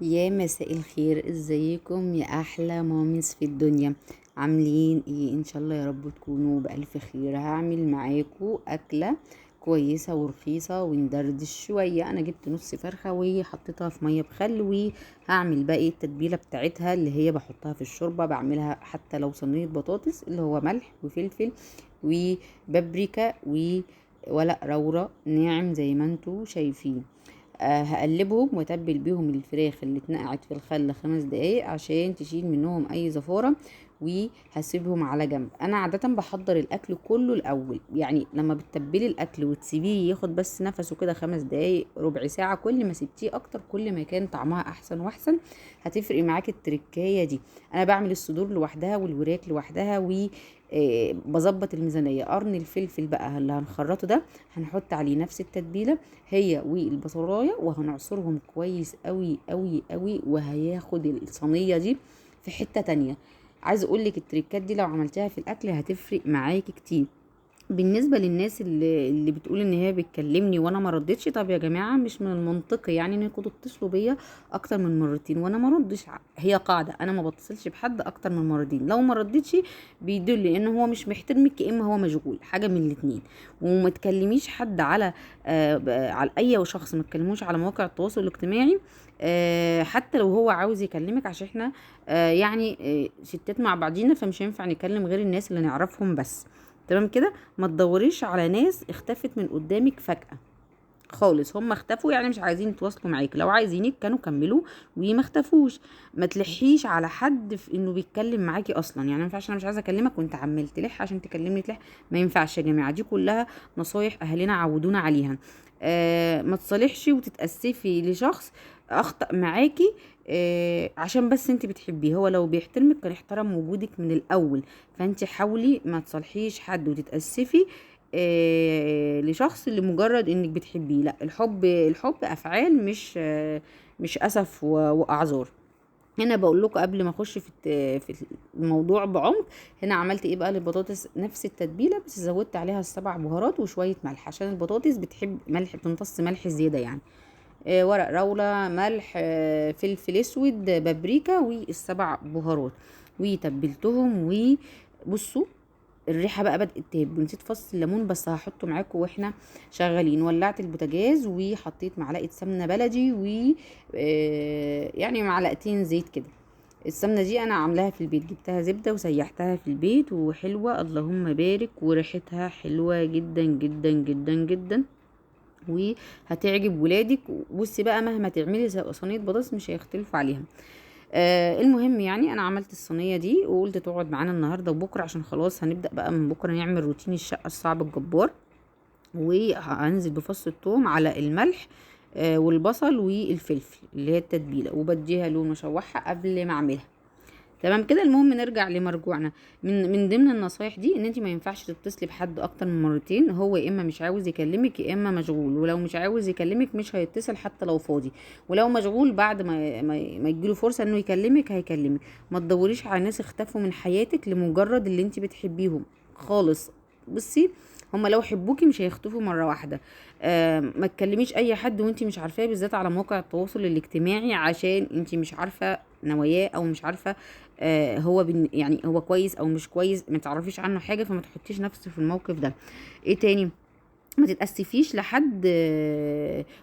يا مساء الخير، ازيكم يا احلى mommies في الدنيا؟ عاملين ايه؟ ان شاء الله يا رب تكونوا بالف خير. هعمل معاكم اكله كويسة ورخيصه وندردش شوية. انا جبت نص فرخة وحطيتها في مية بخل، وهعمل باقي التتبيله بتاعتها اللي هي بحطها في الشوربة، بعملها حتى لو صينية بطاطس، اللي هو ملح وفلفل وبابريكا وورق روره ناعم زي ما انتوا شايفين. هقلبهم واتبل بيهم الفراخ اللي اتنقعت في الخل 5 دقايق عشان تشيل منهم اي زفاره، وهسيبهم على جنب. انا عادة بحضر الاكل كله الاول، يعني لما بتتبلي الاكل وتسيبيه ياخد بس نفسه كده 5 دقايق ربع ساعة، كل ما سبتيه اكتر كل ما كان طعمها احسن واحسن. هتفرق معاك التركايه دي. انا بعمل الصدور لوحدها والوراك لوحدها، و بظبط الميزانية. قرن الفلفل بقى اللي هنخرطه ده هنحط عليه نفس التتبيله هي والبصلايه، وهنعصرهم كويس قوي قوي قوي، وهياخد الصينية دي في حتة تانية. عايز اقول لك التريكات دي لو عملتها في الاكل هتفرق معاكي كتير. بالنسبة للناس اللي بتقول ان هي بتكلمني وانا ما ردتش، طب يا جماعة مش من المنطقي يعني ان انتوا تتصلوا بيا اكتر من مرتين وانا ما ردش. هي قاعدة، انا ما بتصلش بحد اكتر من مرتين. لو ما ردتش بيدل ان هو مش محترمك، يا اما هو مشغول، حاجة من الاتنين. وما تكلميش حد على اي شخص، ما تكلموش على مواقع التواصل الاجتماعي، حتى لو هو عاوز يكلمك، عشان احنا ستات مع بعضينا، فمش هينفع نكلم غير الناس اللي نعرفهم بس. تمام كده؟ ما تدوريش على ناس اختفت من قدامك فجأة خالص، هم اختفوا يعني مش عايزين يتواصلوا معاك. لو عايزينك كانوا كملوا وما اختفوش. ما تلحيش على حد في انه بيتكلم معاكي اصلا، يعني ما ينفعش انا مش عايزه اكلمك وانت عمال تلح عشان تكلمني تلح، ما ينفعش يا جماعة. دي كلها نصايح اهلنا عودونا عليها. ما تصالحش وتتاسفي لشخص اخطا معاكي عشان بس انت بتحبيه. هو لو بيحترمك كان احترم وجودك من الاول. فانت حاولي ما تصالحيش حد وتتاسفي لشخص لمجرد انك بتحبيه. لا، الحب افعال، مش اسف واعذار. هنا بقول لكم قبل ما اخش في الموضوع بعمق، هنا عملت ايه بقى للبطاطس؟ نفس التتبيله بس زودت عليها 7 بهارات وشوية ملح، عشان البطاطس بتحب ملح، بتمتص ملح زيادة يعني. ورق راوله، ملح، فلفل اسود، بابريكا، وال7 بهارات، وتبلتهم. وبصوا الريحة بقى بدات تهب. نسيت فص الليمون بس هحطه معاكم واحنا شغالين. ولعت البوتاجاز وحطيت معلقه سمنه بلدي و يعني معلقتين زيت كده. السمنة دي انا عاملاها في البيت، جبتها زبدة وسيحتها في البيت، وحلوه اللهم بارك، وريحتها حلوة جدا جدا جدا جدا، وهتعجب ولادك. بصي بقى مهما تعملي صينية بطاطس مش هيختلفوا عليها. المهم انا عملت الصينية دي وقلت تقعد معانا النهارده وبكره، عشان خلاص هنبدا بقى من بكره نعمل روتين الشقة الصعب الجبار. وهنزل بفص الثوم على الملح، والبصل والفلفل اللي هي التتبيله، وبديها لون مشوحها قبل ما اعملها. تمام كده. المهم نرجع لمرجوعنا. من ضمن النصايح دي ان انت ما ينفعش تتصلي بحد اكتر من مرتين. هو يا اما مش عاوز يكلمك يا اما مشغول، ولو مش عاوز يكلمك مش هيتصل حتى لو فاضي، ولو مشغول بعد ما يجيله فرصة انه يكلمك هيكلمك. ما تدوريش على ناس اختفوا من حياتك لمجرد اللي انت بتحبيهم خالص. بصي هما لو حبوكي مش هيختفوا مرة واحدة. ما تكلميش اي حد وانت مش عارفاه، بالذات على مواقع التواصل الاجتماعي، عشان انت مش عارفه نواياه او مش عارفه، هو يعني هو كويس او مش كويس، ما تعرفيش عنه حاجة، فما تحطيش نفسك في الموقف ده. ايه تاني؟ ما تتاسفيش لحد،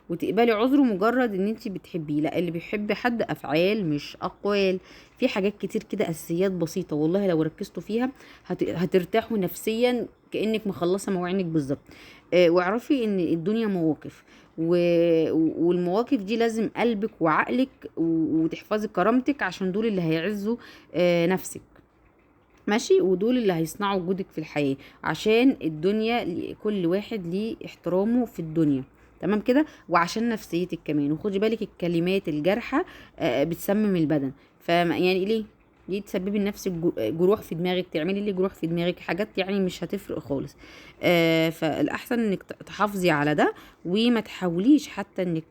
وتقبلي عذره مجرد ان انت بتحبيه. لا، اللي بيحب حد افعال مش اقوال. في حاجات كتير كده اساسيات بسيطة والله لو ركزتوا فيها هترتاحوا نفسيا كانك مخلصة مواعينك بالظبط. واعرفي ان الدنيا مواقف، والمواقف دي لازم قلبك وعقلك وتحفظي كرامتك، عشان دول اللي هيعزوا، نفسك، ماشي، ودول اللي هيصنعوا وجودك في الحياة، عشان الدنيا كل واحد ليه احترامه في الدنيا. تمام كده؟ وعشان نفسيتك كمان. وخدي بالك الكلمات الجارحة، بتسمم البدن. يعني ليه تسببي لنفسك جروح في دماغك؟ تعملي ليه جروح في دماغك؟ حاجات مش هتفرق خالص. فالأحسن انك تحافظي على ده، وما تحاوليش حتى انك،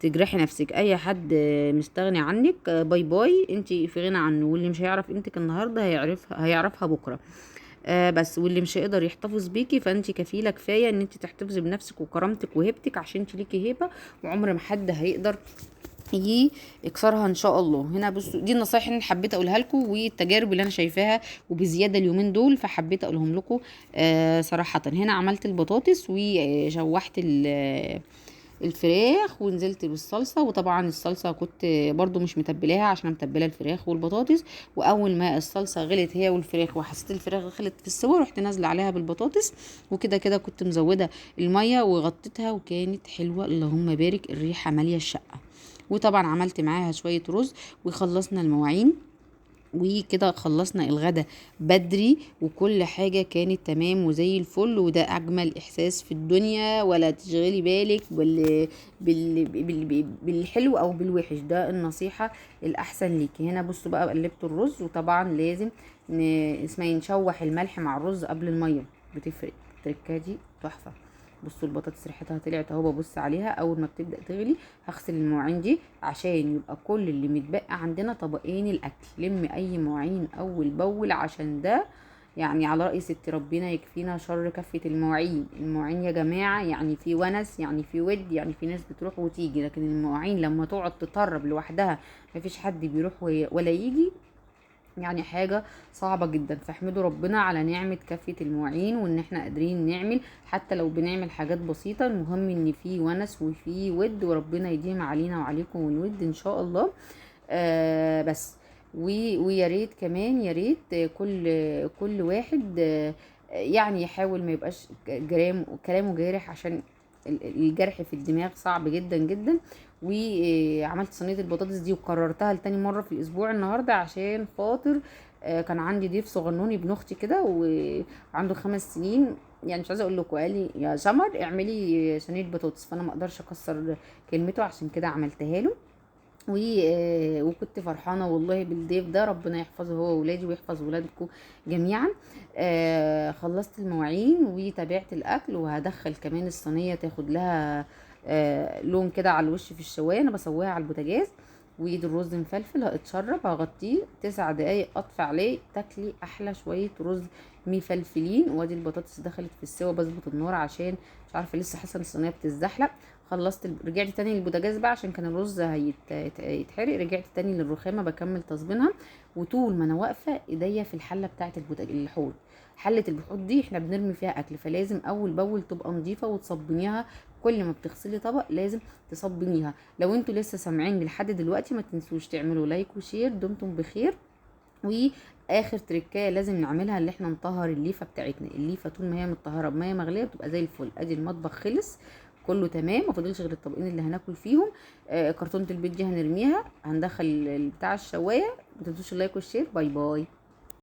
تجرحي نفسك. اي حد مستغني عنك، باي باي، انت في غنى عنه. واللي مش هيعرف قيمتك النهارده هيعرفها بكره. بس واللي مش هيقدر يحتفظ بيكي، فانت كفيله كفاية ان انت تحتفظي بنفسك وكرامتك وهيبتك، عشان انت ليكي هيبة، وعمر ما حد هيقدر يكسرها ان شاء الله. هنا بصوا دي النصايح اللي حبيت اقولها لكم والتجارب اللي انا شايفاها وبزياده اليومين دول، فحبيت اقولهم لكم صراحة. هنا عملت البطاطس وشوحت الفراخ ونزلت بالصلصه، وطبعا الصلصه كنت برضو مش متبلاها عشان متبله الفراخ والبطاطس. واول ما الصلصه غلت هي والفراخ وحسيت الفراخ دخلت في السوا، رحت نازله عليها بالبطاطس، وكده كده كنت مزوده المية وغطيتها، وكانت حلوة اللهم بارك، الريحة ماليه الشقة. وطبعا عملت معاها شوية رز وخلصنا المواعين، وكده خلصنا الغدا بدري، وكل حاجة كانت تمام وزي الفل. وده أجمل إحساس في الدنيا، ولا تشغلي بالك بالحلو أو بالوحش، ده النصيحة الأحسن ليكي. هنا بصوا بقى قلبت الرز، وطبعا لازم نشوح الملح مع الرز قبل المية، بتفرق التركة دي تحفة. بصوا البطاطس ريحتها طلعت اهو، ببص عليها اول ما بتبدا تغلي هغسل المواعين دي عشان يبقى كل اللي متبقى عندنا طبقين الاكل. لم اي مواعين اول باول، عشان ده يعني على راي ست ربنا يكفينا شر كفه المواعين. المواعين يا جماعة يعني في ونس، يعني في ود، يعني في ناس بتروح وتيجي، لكن المواعين لما تقعد تطرب لوحدها مفيش حد بيروح ولا يجي، يعني حاجة صعبة جدا. فاحمدوا ربنا على نعمة كافة المواعين، وان احنا قادرين نعمل حتى لو بنعمل حاجات بسيطة، المهم ان في ونس وفي ود، وربنا يديم علينا وعليكم الود ان شاء الله. بس ويا ريت كمان، يا ريت كل واحد يعني يحاول ما يبقاش كلامه جارح، عشان الجرح في الدماغ صعب جدا جدا. وعملت صينية البطاطس دي وكررتها لتاني مرة في الاسبوع النهارده، عشان خاطر كان عندي ضيف صغنوني ابن اختي كده وعنده 5 سنين، يعني مش عايزه اقول لكم، قال لي يا سمر اعملي صينية بطاطس، فانا ما اقدرش اكسر كلمته، عشان كده عملتها له. وكنت فرحانة والله بالضيف ده، ربنا يحفظه هو وولادي ويحفظ ولادكم جميعا. خلصت المواعين وتابعت الاكل، وهدخل كمان الصينية تاخد لها لون كده على الوش في الشوايه، انا بسويها على البوتاجاز. ويد الرز مفلفل هيتشرب، هغطيه 9 دقايق اطفي عليه، تاكلي احلى شوية رز مفلفلين. وادي البطاطس دخلت في السوا، بظبط النار عشان مش عارفه لسه حاسه ان الصينية بتتزحلق. خلصت رجعت تاني للبوتاجاز بقى عشان كان الرز هيتحرق، رجعت تاني للرخامه بكمل تصبينها. وطول ما انا واقفة ايديا في الحلة بتاعه الحوض، حله الحوض دي احنا بنرمي فيها اكل، فلازم اول باول تبقى نظيفة وتصبنيها. كل ما بتغسلي طبق لازم تصبنيها. لو انتوا لسه سامعين لحد دلوقتي ما تنسوش تعملوا like و share. دمتم بخير. واخر تركايه لازم نعملها اللي احنا نطهر الليفه بتاعتنا. الليفه طول ما هي متطهره بميه مغليه بتبقى زي الفل. ادي المطبخ خلص كله تمام، ما فاضلش غير الطبقين اللي هناكل فيهم. كرتونة البيض دي هنرميها، هندخل بتاع الشوايه. ما تنسوش ال like وال share. bye bye.